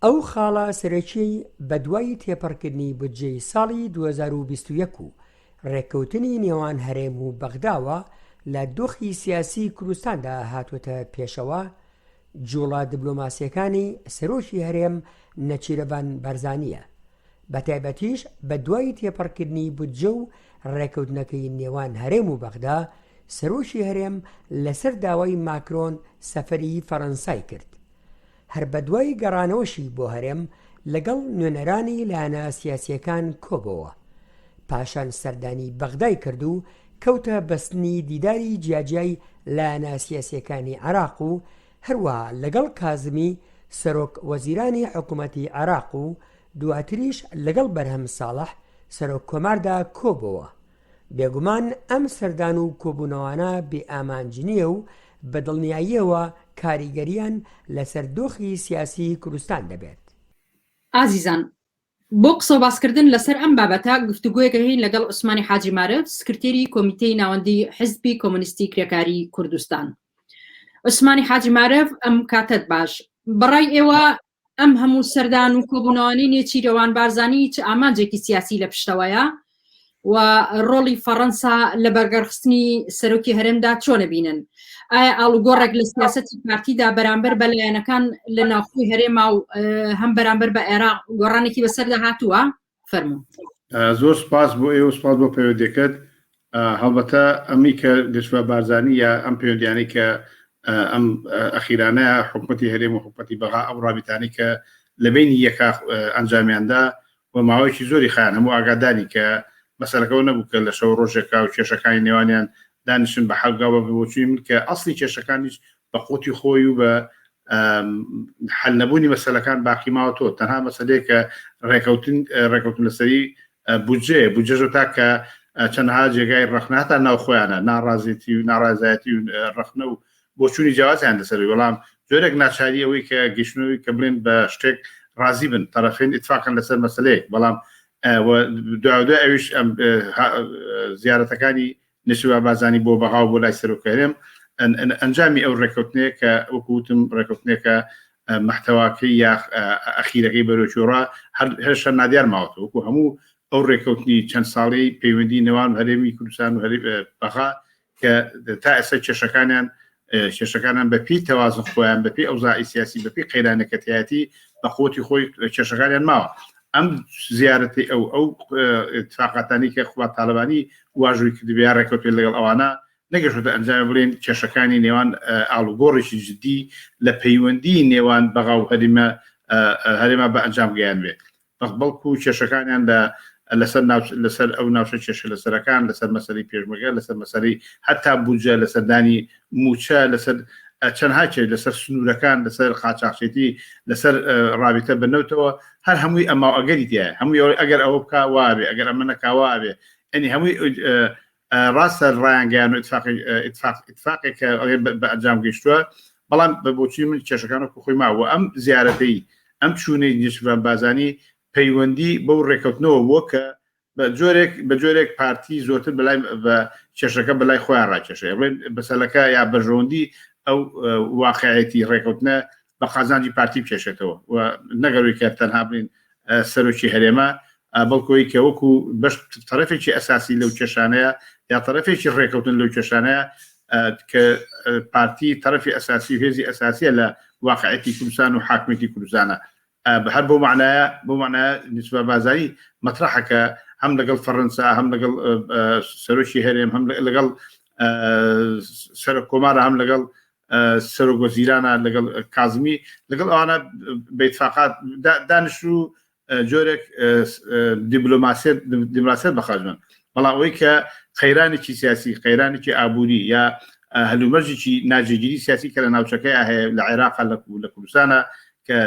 ئەو خاڵە سەرەکیەی بەدوای تێپەڕکردنی بودجەی ساڵی 2021 و ڕێککەوتنی نێوان هەرێم و بەغداوە لە دۆخی سیاسی کوردستاندا هاتووەتە پێشەوە، جوڵە دبلۆماسیەکانی سەرۆکی هەرێم نەچیرەڤان بارزانیە، بەتایبەتیش بەدوای تێپەڕکردنی بودجە و ڕێکەوتنەکەی نێوان هەرێم و بەغدا، سەرۆکی هەرێم لەسەر داوای ماکرۆن سەفەری فەرەنسای کرد. هەر بەدوای گەڕانەوەشی بۆ هەرێم لەگەڵ نوێنەرانی لایەنە سیاسییەکان کۆبۆوە. پاشان سەردانی بەغدای کرد و کەوتە بەستنی دیداری جیاجیای لایەنە سیاسییەکانی عێراق و هەروەها لەگەڵ کازمی سەرۆک وەزیرانی حکومەتی عێراق و دواتریش لەگەڵ بەرهەم ساڵح سەرۆک کۆماردا کۆبۆوە. بێگومان ئەم سەردان و کۆبوونەوانە بێ ئامانج نییە و بە دڵنیاییەوە کاریگەرییان لەسەر دۆخی سیاسیی کوردستان دەبێت. ئازیزان بۆ قسەوباسکردن لەسەر ئەم بابەتە گفتوگۆیەک ئەکەین لەگەڵ عوسمانی حاجی مارف سکرتێری کۆمیتەی ناوەندی حزبی کۆمۆنیستی کرێکاری کوردستان. عوسمانی حاجی مارف ئەم کاتەت باش. بەڕای ئێوە ئەم هەموو سەردان و کۆبوونەوانەی نێچیرەوان بارزانی چ ئامانجێکی سیاسی لە پشتەوەیە و ڕۆڵی فەڕەنسا لە بەرگەڕخستنی سەرۆکی هەرێمدا چۆنە بینن ئایا ئاڵوگۆڕێک لە سیاسەتی پارتیدا بەرامبەر بە لایەنەکان لە ناوخۆی هەرێما و هەم بەرامبەر بە عێراق گۆڕانێکی بەسەردا هاتووە فەرموو زۆر سپاس بۆ ئێوە سپاس بۆ پەیوەندەکەت هەڵبەتە ئەمی کە دەشوا بارزانی یا ئەم پەیوەندیانەی کە ئەم ئەخیرانە حکوومەتی هەرێم و حکوومەتی بەغا ئەو ڕابیتانی کە لە بینی یەکا ئەنجامیاندا و ماوەیەکی زۆری خایان هەموو ئاگاداری کە مەسەلەکەەوە نەبوو کە لە شەو ڕۆژێکا و کێشەکانی نێوانیان دانیشن بە حەلگاوە بۆچووی من کە ئەسلی کێشەکانیش بە قوتی خۆی و بە حل نەبوونی مەسەلەکان باقی ماوەتەوە تەنها مەسەلەیە کە ڕێکەوتن ڕێکەوتن لەسەری بودجەیە بودجەژە تا کە چەندها جێگای ڕەخنە هەتا ناوخۆیانە ناڕازێتی و ناڕازایەتی و ڕەخنە و بۆچوونی جیاوازیان لەسەر بەڵام جۆرێک ناچاری ئەوەی کە گەشتنەوەی کە بڵێن بە شتێک ڕازی بن تەرەفین ئیتفاقن لەسەر مەسلەیەک بەڵام دوای ئەویش زیارەتەکانی نێچیرڤان بارزانی بۆ بەغا و بۆ لای سەرۆک هەرێم ئەنجامی ئەو ڕێککەوتنەیە کە وەکو وتم ڕێککەوتنێکە محتەواکەی یا ئەخیرەکەی بەرۆکیڕا هەر هێشتا نادیار ماوەتەوە وەکو هەموو ئەو ڕێککەوتنی چەند ساڵی پەیوەندی نێوان هەرێمی کوردستان و بەغا کە تا ئێستا کێشەکانیان کێشەکانیان بە پێی تەوازن خۆیان بە پێی ئەوزاعی سیاسی بە پێی قەیرانەکەتیایەتی بە قوتی خۆی کێشەکانیان ماوە ئەم زیارەتی ئەو ئەو اتفاقاتانی کە خوات تاالبانی واژووی کردبێ یا ڕێکەوتێ لەگەڵ ئەوانە نەگەشتە ئەنجامی بڵێن کێشەکانی نێوان ئاڵوگۆڕێکی جدی لە پەیوەندی نێوان بەغا و هەرێمە هەرێما بە ئەنجام گەیان بێت بەڵکو کێشەکانیان لە لەسەر لەسەر ئەو ناوچە کێشە لەسەرەکان لەسەر مەسەری پێشمەگە لەسەر مەسەری هەتا بودجە لەسەر دانی موچە لەسەر چەندها کێش لەسەر سنوورەکان لەسەر قاچاخچێتی لەسەر ڕابتە بە نەوتەوە هەر هەمووی ئەما ئەگەری تایە هەمووی ئەگەر ئەوە بکە وابێ ئەگەر ئەمە نەکاوابێ ئەنی هەمووی ڕاستە ڕایانگەیان و اتفاقێک کە بە ئەنجام گەیشتووە بەڵام بە بۆچی من کێشەکان وەکو خۆی ماوە ئەم زیارەتەی ئەم چوونەی نێچیرڤان بارزانی پەیوەندی بەو ڕێکەوتنەوە بووە کە بە جۆرێک بە جۆرێک پارتی زۆرتر بەلای بە کێشەکە بەلای خۆیان ڕاکێشێ بڵێن بەسەلەکە یا بەرژەوەندی ئەو واقعەتی ڕێکەوتنە بە قازانجی پارتی بکێشێتەوە و نەگەروی کە تەنها بڵین سەرۆکی هەرێمە بەڵکۆی کە وەکو بەش تەرەفێکی ئەساسی لەو کێشانەیە یا تەرەفێکی ڕێکەوتن لەو کێشانەیە کە پارتی تەرەفی ئەساسی و هێزی ئەساسیە لە واقعەتی کوردستان و حاکمیەتی کوردستانە هەر بۆ معناە بۆ معناە نسبە بازاری مەطرحەکە هەم لەگەڵ فەرەنسا هەم لەگەڵ سەرۆکی هەرێم هەم لەگەڵ سەرۆک کۆمارە هەم لەگەڵ سەرۆک وەزیرانە لەگەڵ کازمی لەگەڵ ئەوانە بەیتفاقات دانیش و جۆرێک دیبلۆماسیەت دیبلۆماسیەت بەخەرج بن بەڵام ئەوەی کە قەیرانێکی سیاسی قەیرانێکی ئابووری یا هەلومەرجێکی ناجێگیری سیاسی کە لە ناوچەکەی هەیە لە عێراق لە کوردستانە کە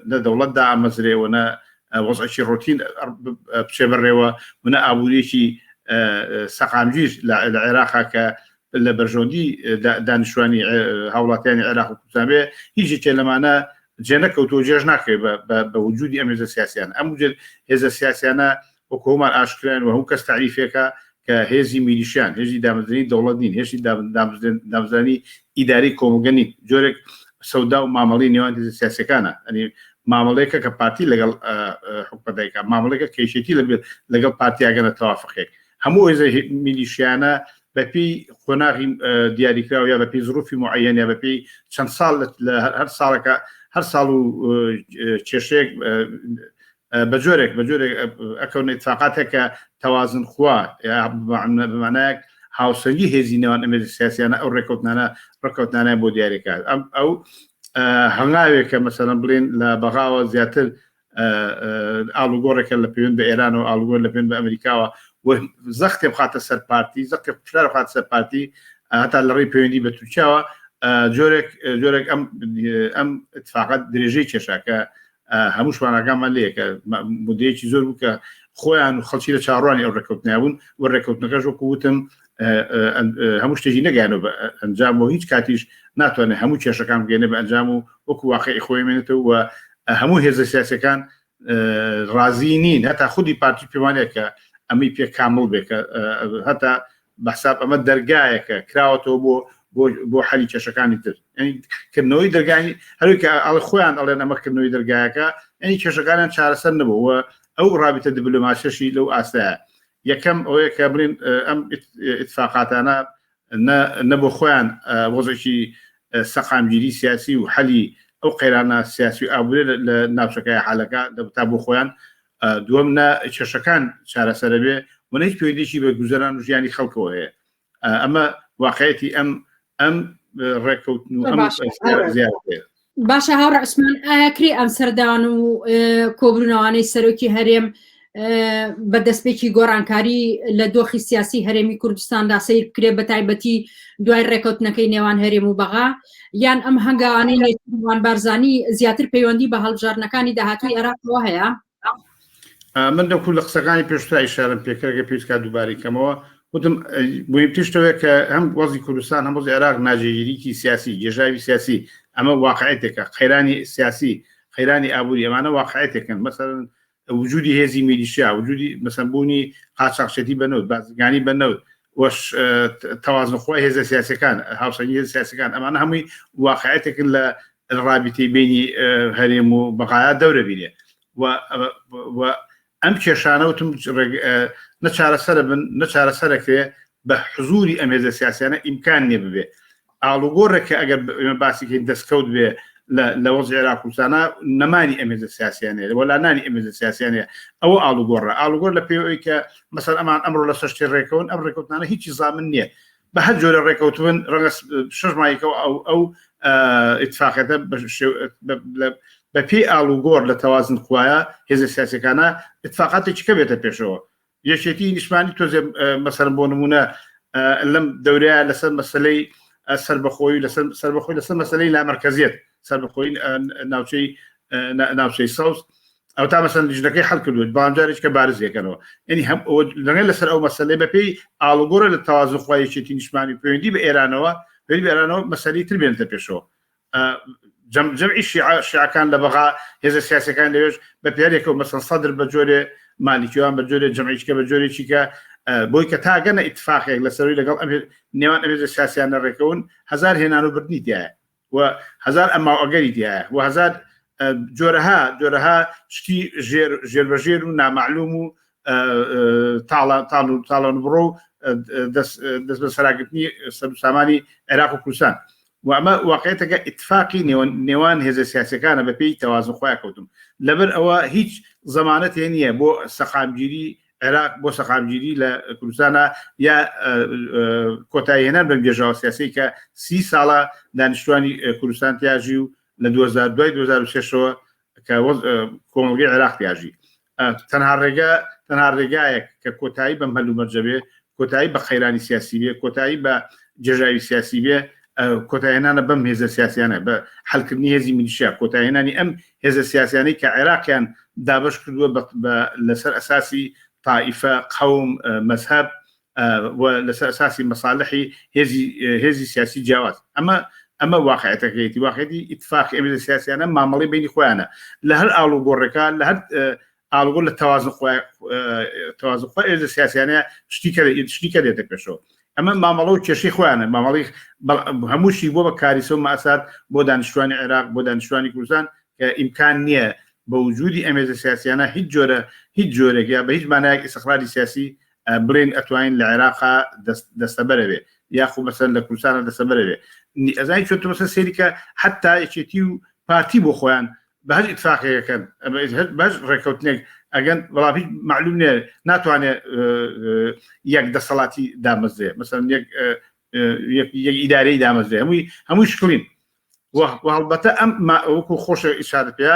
نە دەوڵەت دامەزرێ و نە وەزعێکی ڕۆتین بچێ بەڕێوە و نە ئابووریەکی سەقامگیر لە عێراقا کە لە بەرژەوەندی دانیشتوانی هاوڵاتیانی عێراق و کوردستان بێ هیچ یەکێ لەمانە جێ نەکەوتووە جێژ ناکەوێت بە وجودی ئەم هێزە سیاسیانە ئەم هێزە سیاسیانە وەکو هەمان ئاشکران و هەموو کەس تعریفێکە کە هێزی میلیشیان هێزی دامەزرێنی دەوڵەت نین هێزی دامەزرانی ئیداری کۆمەڵگە نین جۆرێک. سەودا و مامەڵی نێوان هێزە سیاسەکانە ئەنی مامەڵەیەکە کە پارتی لەگەڵ حکومەتێکە مامەڵێکە کێشێتی لەبێت لەگەڵ پارتیاگەنە تەوافقێک هەموو هێزە میلیشیانە بەپی قۆناغی دیاریکراو یا بەپی زروفی معەن یا بەپی چەند ساڵ لە هەر ساڵەکە هەر ساڵ و کێشەیەک بە جۆرێک بە جۆرێک ئەکەونە ئیتفاقاتێک کە تەوازن خوا بمانایەک هاوسەنگی هێزی نێوان ئەمێ سیاسیانە ئەو ڕێککەوتنانە ڕێککەوتنانە بۆ دیارەکات ئەم ئەو هەنگاوێکە مەسەلەن بڵێن لە بەغاوە زیاتر ئاڵوگۆڕێکە لە پێوەند بە ئێران و ئاڵوگۆر لە پێوەند بە ئەمریکاوە و زەختێ بخاتە سەر پارتی زەختێ فشار بخاتە سەر پارتی هەتا لە ڕێی پەیوەندی بە تورکیاوە جۆرێک جۆرێک ئەم ئەم اتفاقات درێژەی کێشاکە هەموو شوانەکانمان لێ کە مدەیەکی زۆر بوو کە خۆیان و خەڵکی لە چاڕوانی ئەو ڕێککەوتنە بوون و ڕێککەوتنەکەش وەکو وتم هەموو شتێکی نەگەیانەوە بە ئەنجام و هیچ کاتیش ناتوانێت هەموو کێشەکان بگەێنێ بە ئەنجام و وەکو واقعی خۆی مێنێتەوە و هەموو هێزە سیاسەکان ڕازی نین هەتا خودی پارتی پێوانەیە کە ئەمەی پێ کامڵ بێ کە هەتا بەحساب ئەمە دەرگایەکە کراوەتەوە بۆ بۆ حەلی کێشەکانی تر کردنەوەی دەرگای هەروی کە ئەڵ خۆیان ئەڵێن ئەمە کردنەوەی دەرگایەکە ینی کێشەکانیان چارەسەر نەبوو ئەو ڕابتە دیبلۆماسیەشی لەو ئاستایە یەکەم ئەوەیە کە بڵین ئەم ئیتفاقاتانە نە بۆ خۆیان وەزێکی سەقامگیری سیاسی و حەلی ئەو قەیرانە سیاسی و ئابووری لە ناوچەکەی حالەکە دەبتا بۆ خۆیان دووەم نە کێشەکان چارەسەرە بێ و نە هیچ پەیوەندیی بە گوزەران و ژیانی خەڵکەوە هەیە ئەمە واقعەتی ئەم ئەم ڕێککەوتن و ئەم زیارەتەیە. باشە هاوڕێ عوسمان ئایا کرێ ئەم سەردان و کۆبوونەوانەی سەرۆکی هەرێم بە دەستپێکی گۆڕانکاری لە دۆخی سیاسی هەرێمی کوردستاندا سیر بکرێت بە تایبەتی دوای ڕێکەوتنەکەی نێوان هەرێم و بەغا یان ئەم هەنگاوانەی نێچیرڤان بارزانی زیاتر پەیوەندی بە هەڵبژاردنەکانی داهاتووی عێراقەوە هەیە؟ من دەکو لە قسەکانی پێشترا ئیشارەم پێکرد گەر پێویست کات دووبارەی کەمەوە وتم مهمتر شتەوەیە کە هەم وەزی کوردستان هەم وەزی عێراق ناجێگیریی سیاسی گێژاوی سیاسی ئەمە واقعێتێکە قەیرانی سیاسی قەیرانی ئابووری ئەمانە واقعێتێکن مەسەلەن وجودی هێزی میلیشیا وجودی مەسەن بوونی قاچاخچێتی بە نەوت بازرگانی بە نەوت وەش تەوازنخوای هێزە سیاسەکان هاوسەنگی هێزە سیاسەکان ئەمانە هەمووی واقعێتێکن لە ڕابیتەی بینی هەرێم و بەغایا دەورە بینێ و ئەم کێشانە وتم نە چارەسەرە بن نە چارەسەرەکرێ بە حزوری ئەم هێزە سیاسیانە ئیمکان نییە ببێ ئاڵوگۆڕێک کە ئەگەر ئێمە باسی کەین دەستکەوت بێ لە وەزعی عێراق کوردستانە نەمانی ئەم هێزە سیاسیانەیە وەلا نانی ئەم هێزە سیاسیانەیە ئەوە ئاڵوگۆڕە ئاڵوگۆڕ لە پێوەی کە مەسەر ئەمان ئەمڕۆ لەسەر شتێ ڕێکەون ئەم ڕێکەوتنانە هیچی زامن نییە بە هەر جۆرە ڕێکەوتبن ڕەنگە شەش مایکەوە ئەو ئەو ئیتفاقەتە بە پێی ئاڵوگۆڕ لە تەوازن خوایە هێزە سیاسەکانە اتفاقاتێکی کە بێتە پێشەوە یەکێتی نیشتمانی تۆزێ مەسەرم بۆ نمونە لەم دەورەیە لەسەر مەسلەی سربەخۆی لەسەر سربەخۆی لەسەر مەسلەی لامەرکزیت سربەخۆی ناوچەی ناوچەی سەوز ئەو تا مەسەن لیژنەکەی حل کردووە بەڵام جارێک کە بارز یەکەنەوە یعنی هەم ئەوە لەگەڵ لەسەر ئەو مەسلەی بەپێی ئاڵوگۆڕە لە تەوازن خوا یەکێتی نیشتمانی پەیوەندی بە ئێرانەوە پەیوەندی بە ئێرانەوە مەسەلەی تر بێنتە پێشەوە جەمعی شیعەکان لە بەغا هێزە سیاسەکان لەوێش بە پێرێکەوە مەسەن سەدر بە جۆرێ مالیکیوان بە جۆرێ جەمعیچکە بە جۆرێکیکە بۆی کە تاگەنە ئیتفاقێک لەسەروی لەگەڵ ئەم نێوان ئەم هێزە سیاسیانە ڕێکەون هەزار هێنان و بردنی تایە و هەزار ئەما و ئەگەری تایە و هەزار جۆرەها جۆرەها شتی ژێر ژێر بە ژێر و نامەعلوم و تاڵە تاڵ و تاڵان بڕۆ و دەست بە سەراگرتنی سەر و سامانی عێراق و کوردستان و ئەمە واقعێتەکە ئیتفاقی نێوان هێزە سیاسەکانە بە پێی تەوازن خۆیان کەوتم لەبەر ئەوە هیچ زەمانەتێ نییە بۆ سەقامگیری عێراق بۆ سەقامگیری لە کوردستانە یا کۆتاییهێنان بەم گێژاوە سیاسی کە سی ساڵە دانیشتوانی کوردستان تیاژی و لە 2000 دوای 2006ەوە کە کۆمەڵگەی عێراق تیاژی تەنها ڕێگا تەنها ڕێگایەک کە کۆتایی بەم هەلومەرجە بێ کۆتایی بە قەیرانی سیاسی بێ کۆتایی بە جێژاوی سیاسی بێ کۆتایهێنانە بەم هێزە سیاسیانە بە حلکردنی هێزی میلیشیا کۆتایهێنانی ئەم هێزە سیاسیانەی کە عێراقیان دابش کردووە لەسەر ئەساسی تائیفە قەوم مەزهەب و لەسەر ئەساسی مەسالحی هێزی هێزی سیاسی جیاواز ئەمە ئەمە واقعەتەکەیتی واقعەتی ئیتفاقی ئەم هێزە سیاسیانە مامەڵەی بینی خۆیانە لە هەر ئاڵوگۆڕێکە لە هەر ئاڵوگۆڕ لە تەوازن خۆ تەوازن خۆ هێزە سیاسیانە شتی کە شتی کە دێتە پێشەوە. ئەمە مامەڵە و کێشەی خۆیانە مامەڵی هەمووشی بۆ بە کاریسە و ماسات بۆ دانیشتوانی عێراق بۆ دانیشتوانی کوردستان کە ئیمکان نییە بە وجودی ئەم هێزە سیاسیانە هیچ جۆرە هیچ جۆرێک یا بە هیچ مانایەک ئیسقراری سیاسی بڵێن ئەتوانین لە عێراقا دەستەبەرە بێ یاخو مەسەن لە کوردستانە دەستەبەرە بێ ئەزای چۆن تۆ مەسەن سەیری کە حتا یەکێتی و پارتی بۆ خۆیان بە هەر ئیتفاقێکەکەن بە هەر ڕێککەوتنێک ئەگەن بەڵام هیچ معلوم نییە ناتوانێت یەک دەسەڵاتی دامەزرێ مەسەن یەک یەک ئیدارەی دامەزرێ هەمووی هەمووی شکڵین و هەڵبەتە ئەم وەکو خۆشە ئیشارە پێ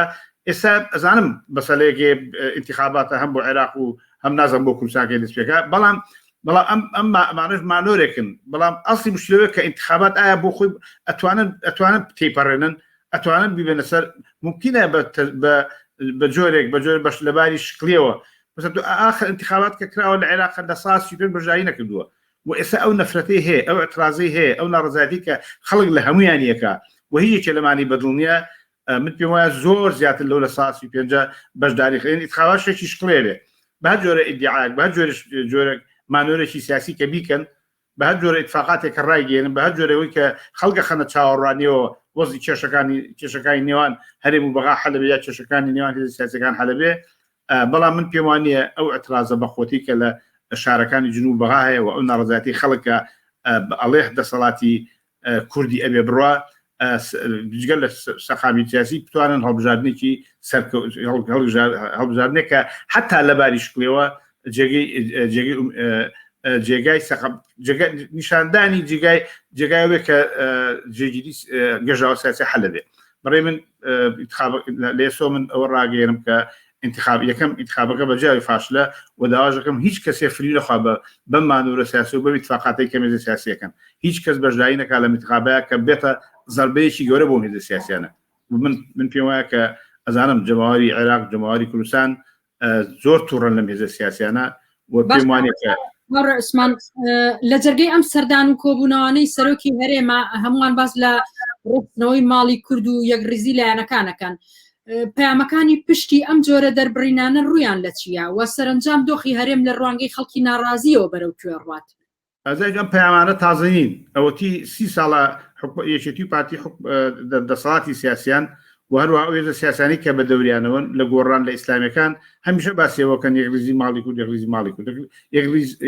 ئێستا ئەزانم بەسەلەیەکێ ئینتخاباتە هەم بۆ عێراق و هەم نازم بۆ کوردستانکەی دەست پێکا بەڵام بەڵام ئەم ئەم ئەمانەش مانۆرێکن بەڵام ئەسلی مشکلەوە کە ئینتخابات ئایا بۆ خۆی ئەتوانن ئەتوانن تێپەڕێنن ئەتوانن بیبێنە سەر ممکنە بە بە جۆرێک بە جۆر بەش لەباری شکلیەوە مثلا تۆ ئاخر انتخابات کە کراوە لە عێراق لە سا 35 بەشداری نەکردووە و ئێستا ئەو نەفرەتەی هەیە ئەو اعترازەی هەیە ئەو ناڕەزایەتی کە خەڵک لە هەمویان یەکە و هیچ یەکێ لەمانی بەدڵ نییە من پێم وایە زۆر زیاتر لەو لە سا 35 بەشداری خێن انتخابات شتێکی شکڵێ بێ بە هەر جۆرە ئیدعایەک بە هەر جۆرە جۆرێک مانۆرێکی سیاسی کە بیکەن بە هەر جۆرە ئیتفاقاتێک کە ڕایگەیەنن، بە هەر جۆرەوەی کە خەڵک ئەخەنە چاوەڕوانیەوە وەزعی کێشەکانی کێشەکانی نێوان هەرێم و بەغا حەل بێ یا کێشەکانی نێوان هێزە سیاسیەکان حەل بێ، بەڵام من پێم وا نییە ئەو ئیعترازە بەقوەتی کە لە شارەکانی جنوب بەغا هەیە و ئەو ناڕەزایەتی خەڵک کە ئەڵێ دەسەڵاتی کوردی ئەبێ بڕوا جگە لە سەقامی سیاسی بتوانن هەڵبژاردنێکی هەڵبژاردنێک کە حتا لەباری شکلەوە جێگەی جێگەی جێگای نیشاندانی جێگای جێگایەوەێ کە جێگیری گەژاوە سیاسی حەلە بێ بەڕێ من لێسۆ من ئەوە ڕاگەێنم کە انتخاب یەکەم انتخابەکە بە جیاوی فاشلە و داواش دەکەم هیچ کەسێ فریو نەخوا بە بەم مانورە سیاسی و بەم اتفاقاتەی کە مێزە سیاسیەکەن هیچ کەس بەشداری نەکا لەم انتخابەیە کە بێتە زەربەیەکی گەورە بۆ هێزە سیاسیانە من من پێم وایە کە ئەزانم جەماوەری عێراق جەماوەری کوردستان زۆر تووڕەن لەم هێزە سیاسیانە و پێم وانە کە هاوڕێ عوسمان لە جەرگەی ئەم سەردان و کۆبوونەوانەی سەرۆکی هەرێمە هەمووان باس لە ڕێکخستنەوەی ماڵی کورد و یەکڕیزی لایەنەکانەکەن پەیامەکانی پشتی ئەم جۆرە دەربڕینانە ڕوویان لە چییە و سەرەنجام دۆخی هەرێم لە ڕوانگەی خەڵکی ناڕازیەوە بەرەو کوێ ڕوات؟ ئازای ئەم پەیامانە تازە نین ئەوەتی سی ساڵە یەکێتی و پارتی دەسەڵاتی سیاسیان و هەروەها ئەو هێزە سیاسانی کە بە دەوریانەوەن لە گۆڕان لە ئیسلامیەکان هەمیشە باسیەوەکەن یەکریزی ماڵی کورد یەکریزی ماڵی کورد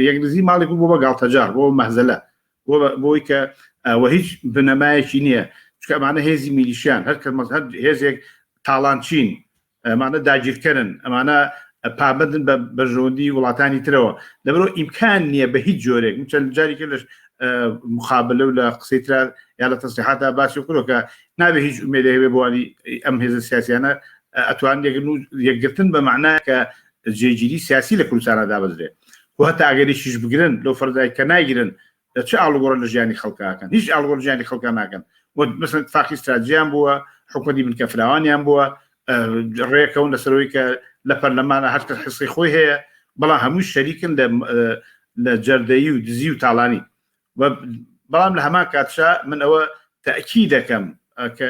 یەکریزی ماڵی کورد بۆ بە گاڵتەجار بۆ مەهزەلە بۆ بۆی کە وە هیچ بنەمایەکی نییە چونکە ئەمانە هێزی میلیشیان هەر کە هەر هێزێک تاڵانچین ئەمانە داگیرکەرن ئەمانە پابندن بە بەرژەوەندی وڵاتانی ترەوە لەبەرەوە ئیمکان نییە بە هیچ جۆرێک من چەند جارێک لە مخابلە و لە قسەی ترا یا لە تەسریحاتا باسی کردووە کە نابێ هیچ ئومێدێک هەبێ بۆوانی ئەم هێزە سیاسیانە ئەتوان یەکگرن و یەکگرتن بە مەعنای کە جێگیری سیاسی لە کوردستانە دابەزرێ و هەتا ئەگەریشیش بگرن لەو فەرزای کە نایگرن چ ئاڵوگۆڕ لە ژیانی خەڵکاکەن هیچ ئاڵوگۆڕ ژیانی خەڵکان ناکەن و مثلا اتفاقی استراتژیان بووە حکومەتی بنکە فراوانیان بووە ڕێکەون لەسەرەوەی کە لە پەرلەمانە هەر کەس حسی خۆی هەیە بەڵام هەمووی شەریکن لە لە جەردەیی و دزی و تاڵانی بەڵام لە هەمان کاتشا من ئەوە تەکی دەکەم کە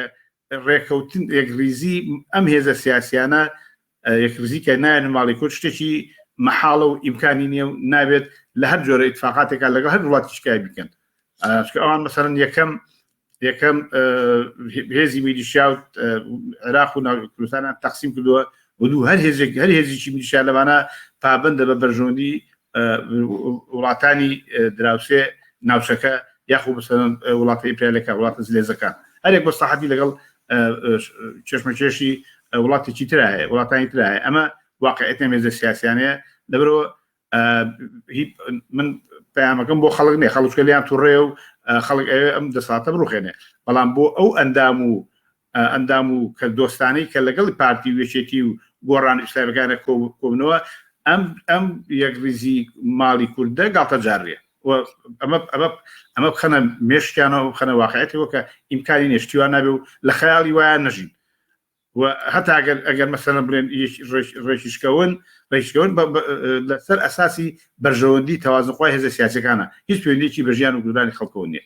ڕێکەوتن یەکریزی ئەم هێزە سیاسیانە یەکریزی کە نایەن ماڵی کورد شتێکی مەحاڵە و ئیمکانی نییە و نابێت لە هەر جۆرە ئیتفاقاتێکا لەگەڵ هەر وڵاتی شکای بکەن ئەوان مەسەرەن یەکەم یەکەم هێزی میلیشیا و عێراق و کوردستانیان تەقسیم کردووە و دوو هەر هێزێک هەر هێزێکی میلیشیا لەمانە پابەندە بە بەرژەوەندی وڵاتانی دراوسێ ناوچەکە یاخو بەسەرەن وڵاتە ئیمپریالەکە وڵاتە زلێزەکان هەرێک بۆ ساحەتی لەگەڵ چێشمەکێشی وڵاتێکی ترا هەیە وڵاتانی ترا هەیە ئەمە واقعیەتە مێزە سیاسیانەیە لەبەرەوە من پەیامەکەم بۆ خەڵک نیە خەڵکە لیان توڕێ و خەڵک ئەوێ ئەم دەساتە بڕوخێنێ بەڵام بۆ ئەو ئەندام و ئەندام و کە دۆستانەی کە لەگەڵ پارتی و یەکێتی و گۆڕان ئیسلامیەکانە کۆبنەوە ئەم ئەم یەکریزی ماڵی کوردە گاڵتە جاڕیە ئەمە ئەمە ئەمە بخەنە مێشکیانەوە بخەنە واقعەتەوە کە ئیمکانی نێشتیوان نابێ و لە خەیاڵی وایە نەژین و هەتا ئەگەر ئەگەر مەسەلەن بڵێن ڕێکیشکەون ڕێکیشکەون لەسەر ئەساسی بەرژەوەندی تەوازنخوای هێزە سیاسەکانە هیچ پەیوەندیەکی بە ژیان و گوزەرانی خەڵکەوە نییە.